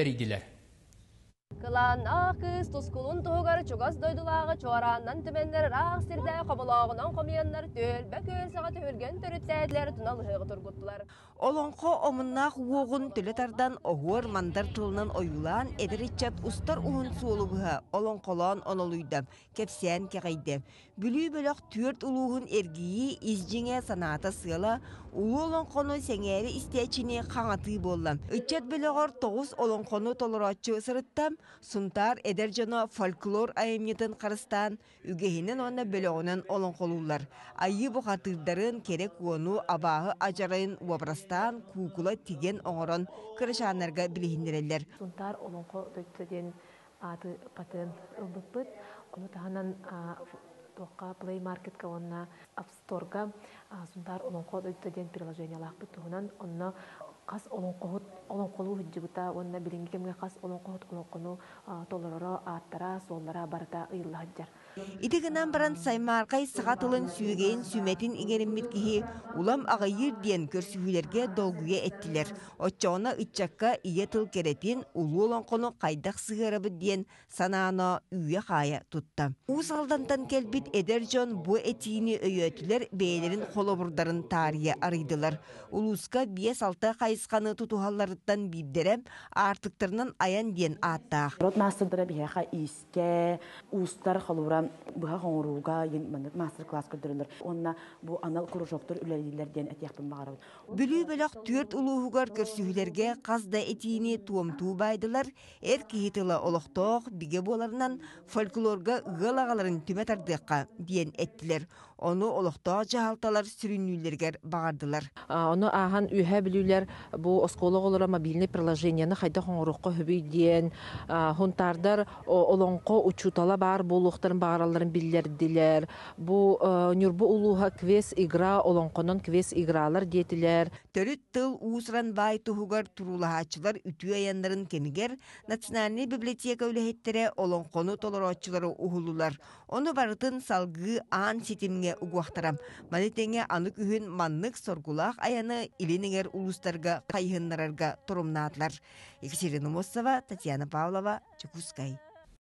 тэрийдилэр. Кылааннаах кыыс тускулун туһугар чугас дойдулааҕы чуорааннан түмэннэр ыраах сирдээх хоболооҕунан хомуйаннар түөлбэ күөл саҕа түһүлгэн төрүттээтилэр тунал ыһыаҕы тургуттулар. Олоҥхо омуннаах уоҕун төлө тардан оһуор-мандар тылынан ойуулаан эдэр ыччат устар уһун суолу быһа олоҥхолоон онолуйда, кэпсээн кэҕийдэ. Бүлүү бөлөх түөрт улууһун эргийии ис дьиҥэ санаата сыала улуу олоҥхону сэҥээрэ истээччини хаҥатыы буолла. Ыччат бөлөҕөр тоҕус олоҥхону толорооччу сырытта, Сунтаар эдэр дьоно фольклор айымньытын харыстаан үгэһинэн уонна бөлөҕүнэн олоҥхолууллар. Айыы бухатыырдарын, кэрэ куону, абааһы адьарайын уобарастаан куукула тигэн оҥорон кырачааннарга билиһиннэрэллэр. Сунтаар олоҥхо дойдута диэн ааты патент ылбыппыт. Ону таһынан туохха Play Market-ка уонна App Store-га Сунтаар олоҥхо дойдута диэн приложениелаахпыт туһунан онно хас олоҥхоһут олоҥхолуу сылдьыбыта уонна билиҥҥи кэмҥэ хас олоҥхоһут олоҥхону толороро, ааттара, суоллара барыта ыйылла сылдьар. Ити гынан баран Саймааркай саха тылын сүөгэйин сүмэтин иҥэриммит киһи улам аҕыйыыр диэн көрсүһүүлэргэ долгуйа эттилэр. Оччоҕуна ыччакка ийэ тыл кэрэтин, улуу олоҥхону хайдах сыһыарабыт диэн санаана үүйэ-хаайа тутта. Уус Алдантан кэлбит эдэр дьон бу этиини өйөөтүлэр, бэйэлэрин холобурдарын таарыйа арыйдылар. Улууска биэс-алта хайысханы тутуһалларыттан биирдэрэ аартыктарынан айан диэн ааттаах. Род маастардара биһиэхэ иискэ, уустар холобура быһах оҥорууга маннык мастер-класс көрдөрөллөр. Уонна бу анал кружоктар үлэлииллэр диэн этиэхпин баҕарабын. Бүлүү бөлөх түөрт улууһугар көрсүһүүлэргэ хас да этиини туомтуу баайдылар, Эр киһи тыла олохтоох, бигэ буоларынан фольклорга ыал аҕаларын түмэ тардыахха диэн эттилэр. Ону олохтоох дьаһалталар сүрүннүүллэригэр баҕардылар. Ону ааһан Үөһээ Бүлүүлэр бу оскуола оҕолоро мобильнай приложениены хайдах оҥоруохха сөбүй диэн хунтаардар олоҥхо учуутала баар буолуохтарын баҕаралларын биллэрдилэр. Бу Ньурба улууһа квест-игра олоҥхонон квест-игралар диэтилэр. Төрүт тыл уус-уран баай туһугар туруулаһааччылар үтүө айаннарын кэмигэр Национальнай библиотека үлэһиттэрэ олоҥхону толорооччулары уһуллулар. Ону барытын салгыы аан ситимҥэ угуохтара. Маны тэҥэ аны күһүн маннык соргулаах айаны Илин эҥэр улуустарга хайыһыннарарга торумнаатылар. Екатерина Мосова, Татьяна Павлова, Дьокуускай.